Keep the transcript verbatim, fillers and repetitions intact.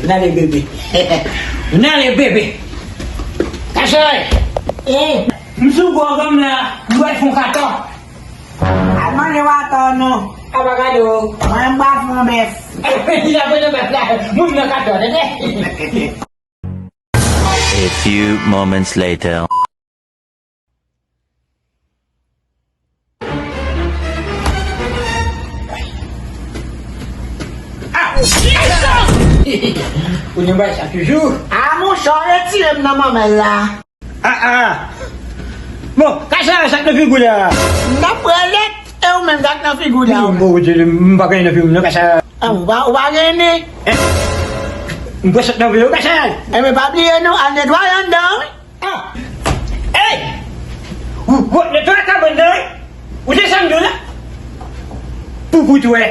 N ale bebe. N ale bebe. Kachay. M sou gwo gòm la. M pral fè yon katò. Al manje w atò non. A pa gade w. Mwen m pral fè yon bèf. Li la pran nan bèf la. Moun nan katò tande. A few moments later. Ou gen bagay sa toujou. A monchè w retire m nan manmèl la. Ah ah. Bon, kasa sa k nan figi w la. M t ap pran lèt e ou menm sa k nan figi w la. Bon, ou di m pa gen nan figi m non kasa. A ou pa ou pa gen ni. M pran sa k nan figi w kasa. Enben pa bliye non al netwaye anndan wi. Ah. Hey. Ou ou netwaye kabann nan wi. Ou desann dou la. Pou pou twè.